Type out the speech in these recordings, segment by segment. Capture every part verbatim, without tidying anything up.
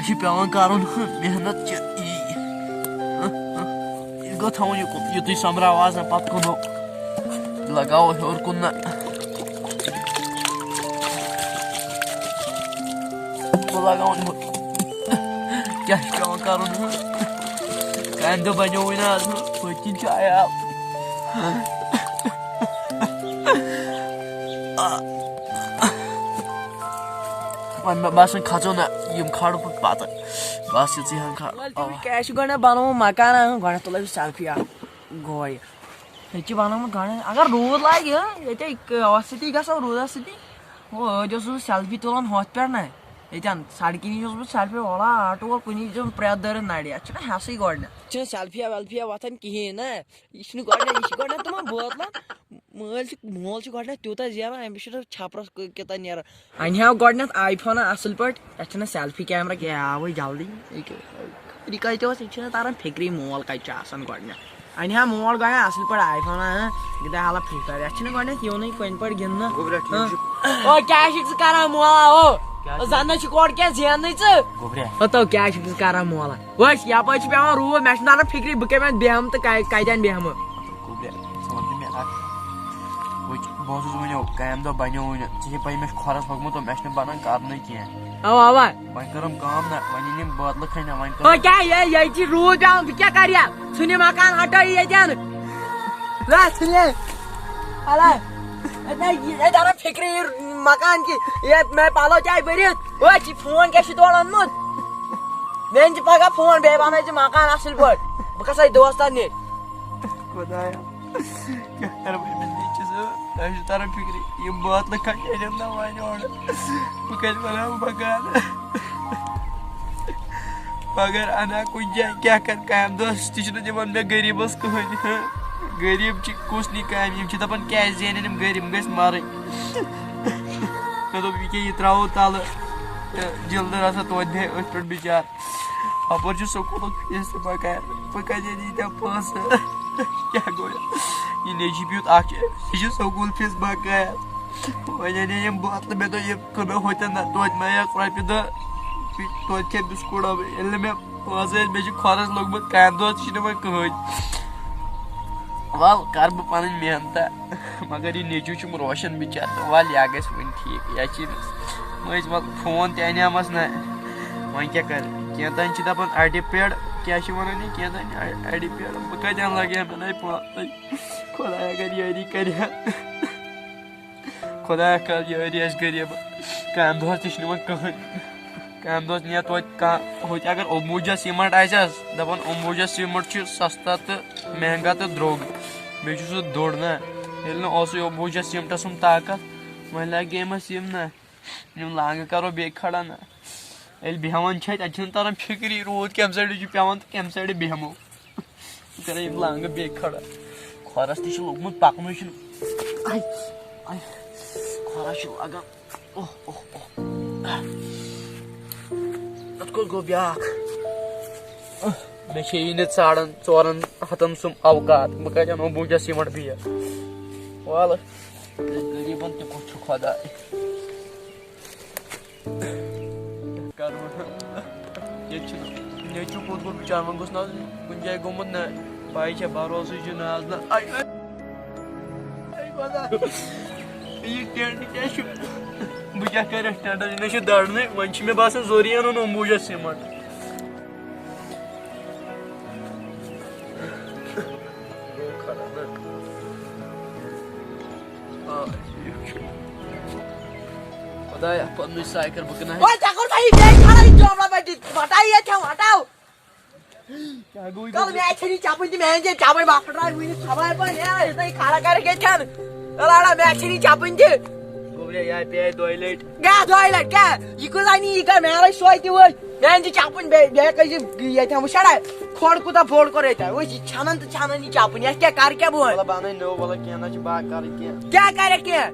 چھُ پٮ۪وان کَرُن محنت کہِ یی۔ یہِ گوٚو تھاوُن یہِ کُن، یُتُے سۄمبراو آز نہ پَتہٕ کُن ہُہ۔ لگاوو ہیوٚر کُن نہ۔ بہٕ لگاوُن ہُہ۔ کیٛاہ چھُ پٮ۪وان کَرُن ہُہ؟ کامہِ دۄہ بَنیووُے نہٕ آز ہُہ۔ پٔتۍ کِنۍ چھُ عیال۔ وۄنۍ مےٚ باسان کھژو نہ یِم کھالو پتہٕ پتہٕ۔ بس یِژٕے ہن کھالو۔ وَلہٕ تٔمِس کیٛاہ چھُ گۄڈٕنٮ۪تھ بنومُت مکان، اَنُن گۄڈٕنٮ۪تھ تُلو أسۍ سیلفی اکھ۔ گوے۔ ییٚتہِ چھِ بنومُت گۄڈٕنٮ۪تھ، اگر روٗد لاگہِ، ہہ، ییٚتہِ ٲس سۭتی گژھان روٗدس سۭتی۔ ہُہ، أتۍ اوسُس بہٕ سیلفی تُلان ہۄتھ پٮ۪ٹھ نہ۔ ییٚتٮ۪ن سڑکہِ نِش اوسُس بہٕ سیلفی والان، آٹوٗ وول کُنی زوٚن پرٛٮ۪تھ دٲرِتھ نرِ۔ اَتھ چھُنہ ہٮ۪سٕے گۄڈٕنٮ۪تھ۔ چھُنہٕ سیلفیا ویلفیا وۄتھان کِہیٖنۍ نہ۔ یہِ چھُنہٕ گۄڈٕنٮ۪تھ، یہِ چھُ گۄڈٕنٮ۪تھ تِمن بوتلن۔ مٲلۍ چھُ، مول چھُ گۄڈٕنٮ۪تھ تیوٗتاہ زینان، أمِس چھُنہٕ چھپرس کیوٗتاہ نیران۔ اَنہِ ہا گۄڈٕنٮ۪تھ آی فون اَصٕل پٲٹھۍ، یَتھ چھُنہٕ سیلفی کیمرا کینٛہہ، آوٕے جلدی۔ یہِ کیٛاہ، یہِ کَتہِ اوس، یہِ چھُنہٕ تَران فِکرِ، مول کَتہِ چھُ آسان گۄڈٕنٮ۪تھ۔ اَنہِ ہا مول گۄڈٕنٮ۪تھ اَصٕل پٲٹھۍ آی فون، ہہ، گِنٛدِ ہا حالہ فرٛی فایر۔ یَتھ چھُنہٕ گۄڈٕنٮ۪تھ یِونٕے کُنہِ پٲٹھۍ گِنٛدنہٕ۔ گوٚبرا، ٹھیٖک چھُ۔ او، کیٛاہ چھُکھ ژٕ کران مولا؟ او، کیٛاہ چھُ؟ زَن نہ چھُکھ اورٕ کینٛہہ زیننٕے ژٕ۔ گوٚبرا۔ او، تو کیٛاہ چھُکھ ژٕ کران مولا؟ وٕچھ، یپٲرۍ چھُ پٮ۪وان روٗد، مےٚ چھُنہٕ تران فِکرِ بہٕ کَمہِ اَندٕ بیٚہمہٕ تہٕ کَتہِ، کَتہِ اَندٕ بیٚہمہٕ۔ گوٚبرا، ژٕ وَن تہٕ مےٚ اَکھ۔ وٕچھ، بہٕ اوسُس وٕنیو، کامہِ دۄہ بَنیو وٕنہِ، ژےٚ چھے پَیی مےٚ چھُ کھۄرَس لوٚگمُت تہٕ مےٚ چھُنہٕ بَنان کَرنُے کینٛہہ۔ اَوا، اَوا۔ وۄنۍ کٔرٕم کٲم نہ، وۄنۍ أنِم بٲتلہٕ کھٔنۍ نہ، وۄنۍ کٔرٕم۔ ہو کیٛاہ، یہِ، ییٚتہِ چھِ روٗد پٮ۪وان، بہٕ کیٛاہ کَرٕ یا؟ ژھٕن یہِ مکان ہَٹٲیِو ییٚتٮ۪ن۔ نہ، ژھٕن یہِ۔ اَلے۔ اَتہِ نہ، یہِ، اَتہِ آو نہٕ فِکرِ یہِ مکان کہِ، یہِ مےٚ پَلو تہِ آیہِ بٔرِتھ۔ أتھۍ چھِ فون کیٛاہ چھِ تورٕ اوٚنمُت؟ مےٚ أنۍ زِ پگاہ فون، بیٚیہِ بنٲے زِ مکان اصٕل پٲٹھۍ۔ بہٕ کھسے دوستن نِش۔ خۄدایا، کیٛاہ کرٕ بہٕ أمِس نیٚچوِس؟ مےٚ چھُ تران فِکرِ، یِم بٲتلہٕ کھٹہِ أنِم نا وۄنۍ اورٕ۔ بہٕ کتہِ بناوٕ مکان؟ مگر انا کُنہِ جایہِ کیٛاہ کرٕ؟ کامہِ دۄہس تہِ چھُنہٕ دِوان مےٚ غریٖبس کٕہٕنۍ۔ غریٖب چھِ کُس نی کامہِ؟ یِم چھِ دپان کیٛازِ زینن یِم غریٖب؟ یِم گٔژھۍ مرٕنۍ۔ مےٚ دوٚپ، یہِ کیٛاہ، یہِ ترٛاوو تَلہٕ تہٕ جِلدٕ رَژھا توتہِ بیٚہہِ أتھۍ پٮ۪ٹھ بِچار۔ اَپٲرۍ چھُ سکوٗلُک فیٖس تہِ بَکار، بہٕ کَتہِ اَنہٕ ییٖتیٛاہ پونٛسہٕ؟ کیٛاہ گوٚو یہِ؟ یہِ نیٚچی پیوٗت اَکھ چھُ، یہِ چھُ سکوٗل فیٖس بَکار۔ وۄنۍ اَنے یِم بوتلہٕ، مےٚ دوٚپ، یہِ کٕنو ہوٚتٮ۪ن نہ، توتہِ ما ہٮ۪کھ رۄپیہِ دَہ، توتہِ کھےٚ بِسکوٗٹ اَنہٕ۔ ییٚلہِ نہٕ مےٚ پونٛسہٕ ٲسۍ، مےٚ چھِ کھۄرَس لوٚگمُت، کامہِ دۄہ تہِ چھِنہٕ وۄنۍ کٕہٕنۍ۔ وَل، کَرٕ بہٕ پَنٕنۍ محنتہ۔ مگر یہِ نیٚچوٗ چھُم روشن بِچارٕ، تہٕ وَل، یا گژھِ وٕنہِ ٹھیٖک، یا چھِ أمِس مٔنٛزۍ وَل فون تہِ اَنیمَس نہ، وۄنۍ کیٛاہ کَرٕ؟ کینٛژَن چھِ دَپان اَڈِ پٮ۪ڑ، کیٛاہ چھِ وَنان یہِ؟ کینٛژَن چھِ اَ-، اَڈِ پٮ۪ڑ، بہٕ کَتہِ اَنہٕ لَگہٕ ہا مےٚ نَے پانَے؟ خۄدایا، اگر یٲری کَرِ ہا۔ خۄدایا، کَر یٲری اَسہِ غریٖبَن۔ کامہِ دۄہَس تہِ چھِنہٕ یِوان کٕہٕنۍ۔ کامہِ دۄہَس نِیَکھ توتہِ کانٛہہ، ہوٚتہِ اگر اوٚمبوٗجا سیٖمَٹ آسہِ حظ، دَپان اوٚمبوٗجا سیٖمَٹ چھُ سَستا تہٕ مہنگا تہٕ درٛوگ، بیٚیہِ چھُ سُہ دوٚر نا۔ ییٚلہِ نہٕ اوسُے اوٚمبوٗجا سیٖمٹَس سُم طاقت، وۄنۍ لاگہِ أمِس یِم نا، یِم لانٛگہٕ کَرو بیٚیہِ کھڑا نا۔ ییٚلہِ بیٚہوان چھِ اَتہِ، اَتہِ چھِنہٕ تَران فِکری روٗد کَمہِ سایڈٕ چھُ پٮ۪وان تہٕ کَمہِ سایڈٕ بیٚہمو۔ بہٕ کَرٕ یِم لانٛگہٕ بیٚیہِ کھڑا۔ کھۄرَس تہِ چھُ لوٚگمُت پَکنُے چھُنہٕ۔ آے، آے، کھۄرَس چھُ لَگان۔ اوہ، اوہ، اوہ۔ اَتھ کوٚت گوٚو بیٛاکھ؟ مےٚ چھے یہِ نہٕ ساڑَن ژورَن ہَتَن سُم اوقات۔ بہٕ کَتہِ اَنہٕ اوٚمبوٗجا سیٖمَٹ بیٚیہِ؟ وَلہٕ، غریٖبَن تہِ کُس چھُ خۄداے؟ کیٛاہ کَرٕ وۄنۍ؟ ییٚتہِ چھُنہٕ نیٚچوٗ کوٚت گوٚو بِچارٕ، وۄنۍ گوٚژھ نہ آسُن کُنہِ جایہِ گوٚمُت نہ۔ پَے چھےٚ، بَروسٕے چھُنہٕ آز نہ۔ آے، آے، آے خۄدا۔ یہِ ٹٮ۪نٛٹ کیٛاہ چھُ؟ بہٕ کیٛاہ کَرٕ یَتھ ٹٮ۪نٛٹَس؟ یہِ نہ چھُ دَرنٕے، وۄنۍ چھُ مےٚ باسان ضروٗری اَنُن اوٚمبوٗجا سیٖمَٹ۔ خۄدایا، پننُے سایہِ کر بہٕ کٕنہٕ ہا۔ وۄنۍ ژےٚ کوٚر تۄہہِ یہِ بیٚیہِ کھڑا یہِ جوملہ پٮ۪ٹھ دِتھ؟ ہٹاو یہِ ییٚتہِ، ہٹاو۔ کیٛاہ گوٚو یہِ؟ کَلہٕ مےٚ چھےٚ نہٕ چَپٕنۍ تہِ، مےٚ أنۍ زِ چَپٕنۍ مۄکھٕ درٛاے وٕنہِ ژھۄپہٕ پٲٹھۍ۔ ہے، یہِ تۄہہِ کھڑا کَرَکھ ییٚتہِ کھٮ۪ن۔ اَلہٕ، اَلہٕ، مےٚ چھےٚ نہٕ چَپٕنۍ تہِ۔ گوٚبریا، یہِ آے پیٚیہِ دۄیہِ لَٹہِ۔ کیٛاہ دۄیہِ لَٹہِ؟ کیٛاہ؟ یہِ کُس اَنہِ یہِ گَرٕ؟ مےٚ رَچھ سۄے تہِ وٲتۍ۔ مےٚ أنۍ زِ چَپٕنۍ بیٚیہِ، بیٚیہِ کٔرۍ زِ ییٚتہِ ہٮ۪مہٕ شَڑا۔ کھۄڑ کوٗتاہ بوٚڑ کوٚر ییٚتہِ۔ وٕچھ، یہِ ژھٮ۪نان تہٕ ژھٮ۪نان یہِ چَپٕنۍ۔ یَتھ کیٛاہ کَرٕ کیٛاہ بہٕ وۄنۍ؟ وَلہٕ بہٕ اَنَے نٔو، وَلہٕ کینٛہہ نہ چھُ، بہٕ ہا کَرٕ کینٛہہ۔ کیٛاہ کَرَکھ کینٛہہ؟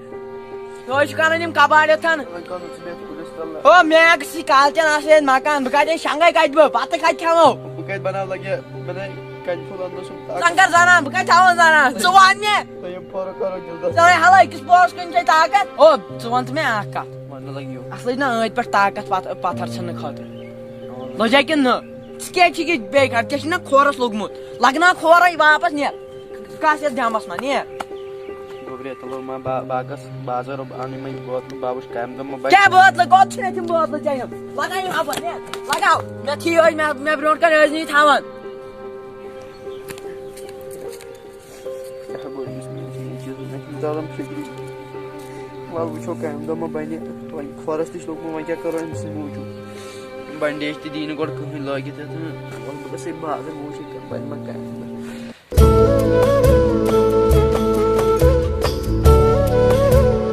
یہِ حظ چھُ کَران یِم کَباڑ یَتھَن۔ وۄنۍ کَرُن ژٕ بیٚہہ کُلِس تَل۔ ہو، مےٚ گژھِ یہِ کالچَن آسٕنۍ مَکان۔ بہٕ کَتہِ اَنہٕ شۄنٛگَے کَتہِ بہٕ؟ بَتہٕ کَتہِ کھٮ۪مو؟ بہٕ کَتہِ بَناو لَگہِ، مےٚ نَے کَنہِ پھوٚل اَننَس سُم طاقت۔ ژٕ کَر زَنان؟ بہٕ کَتہِ تھاوَن زَنان؟ ژٕ وَن مےٚ۔ تۄہہِ یِم پھورٕ کَرو جِلدَس۔ ژٕ وَن حالٕے، أکِس پوہَس کُن چھے طاقت۔ او، ژٕ وَن تہٕ مےٚ اَکھ کَتھ۔ وَنہٕ لَگہِ یِم۔ اَصلٕے چھِنہ أنٛدۍ پٮ۪ٹھ طاقت پَتھ-، پَتھَر ژھٕننہٕ خٲطرٕ۔ لٔجا کِنہٕ نہٕ؟ ژٕ کیٛازِ چھُکھ یہِ بیٚیہِ کَران؟ ژےٚ چھُنہ کھورَس لوٚگمُت؟ لَگہٕ نا کھورَے واپَس، نیر۔ کَس یَتھ جَمَس منٛز، نیر۔ گوٚبرے، تَلو ما با-، باغَس بازَر اَنٕنۍ وۄنۍ بٲتلہٕ، بہٕ وٕچھِ کامہِ دۄہ ما بَنہِ۔ کیٛاہ بٲتلہٕ؟ کوٚت چھِ مےٚ تِم بٲتلہٕ ژےٚ یِم؟ لَگاو یِم اَپٲرۍ، نیر۔ لَگاو۔ مےٚ تھی ٲسۍ، مےٚ، مےٚ برونٛٹھ کَنہِ ٲسۍ نہٕ یہِ تھاوان۔ کیٛاہ گوٚو أمِس؟ مےٚ چھُ یہِ چیٖز، مےٚ چھُنہٕ تَران فِکرِ۔ وَلہٕ وٕچھو کامہِ دۄہ ما بَنہِ۔ وۄنۍ کھۄرَس تہِ چھُ لوٚگمُت، وۄنۍ کیٛاہ کَرو أمۍ سٕنٛدِ موٗجوٗب؟ بَنڈیج تہِ دی نہٕ گۄڈٕ کٕہٕنۍ لٲگِتھ یَتھ۔ وَلہٕ بہٕ گژھٕ ہے بازر، بہٕ وٕچھِ کیٛاہ بَنہِ ما کامہِ۔